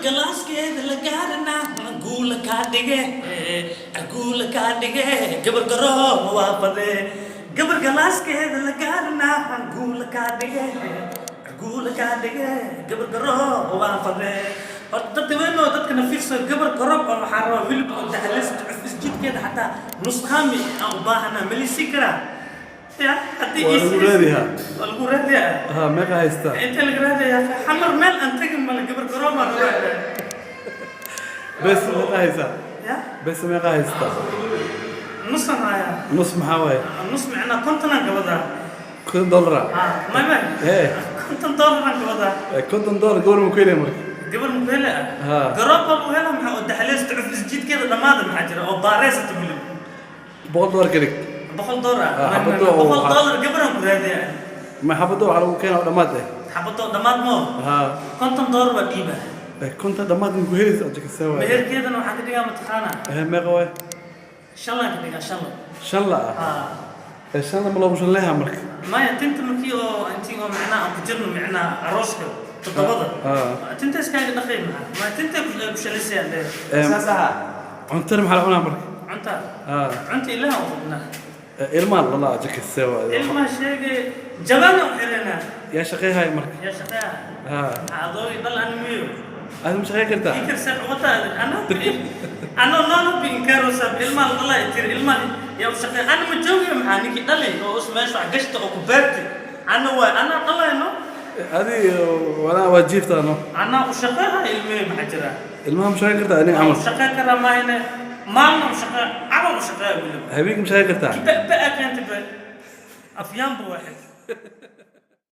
Galaaskeeda la gaarana, guula kaa dhige, guula kaa dhige. Gabar garoob waa fade. Gabar galaaskeeda la gaarana, guula kaa dhige, guula kaa dhige. Gabar garoob waa fade. Horta dadka weyn oo dadka nafiirso, gabar garoob oo waxaa rabaa weliba oo daxalis isjidkeeda xataa nusqaami aan u baahanaa. Malisi karaa ya haddii Waa lagu raadiyaa. Waa lagu raadiyaa. Ha, meeqa haystaa? Inta laga raadiyaa Xamar, meel aan tegin male. Gabar garoob aan rabaa. Bes, meeqa haysaa? Ya. Bes, meeqa haystaa? Nusan hayaa. Nus maxaa waaye? Nus micnaa 50aan ka wadaa. $50 ah? Ah, may. Ee. $50aan ka wadaa. $50 gabar ma ku helaya marka? Gabar muku hele ah. Ha. Garoob baa lagu helaa. Maxaa oo daxaleesta cuf isjiidkeeda dhammaada? Maxaa jira oo baareysata weliba? $100 ka dhig. $100 ah? Ah, May, xabado may, oo $100 gabaraan ku raadiyaa. Ma xabado waxaa lagu keenaa oo dhammaad eh. Xabadoo dhammaad moo? Ha. $50 baa dhiiba. 50 dhammaad ma ku helaysa ajakasee waaye? Meherkeedana waxaa ka dhigaa, mataqaanaa? Meeqa waaye? Shanlaan ka dhigaa, shanla. Shan la ah? Ah. Shan la ma loogu shanleeha marka? Maya, tinta markii oo intii oo macnaha aan ku jirno, macnaha arooska toddobada, tinta iskaaga dhaqay. Maxaa maya, tinta ku shalisayaan dee. Saas ahaa. Cuntana maxaa la cunaa marka? Cunta? Ha. Cunta ilaah u hubnaa. Ilmaan lala ajakasee waaye. Ilmaha sheegay, jabaana u xiranaa. Yaa shaqeyhaya marka? Yaa shaqeeya? Ha. Maxaa adoogi dhal animiyo? Aad ma shaqey kartaa? Ikar seex wata ana ana nono binkarosab. Ilmaha la dhalay tir, ilmaha yaa u shaqeeya? Ana ma joogayo. Maxaa ninkii dhalay oo us meesha wax gashta oo ku beertay ana waay, anaa dhalayno. Adi walaa waa jiiftaa no. Anaa u shaqeeha ilmihii. Maxaa jira? Ilmaha ma shaqeyn kartaa aniga camal? U shaqeyn karaa maahine, maalna u shaqeeya, camal u shaqeeya weliba. Habeenkii ma shaqeyn kartaa? Ba ba keenta ba afyaanba waaxid.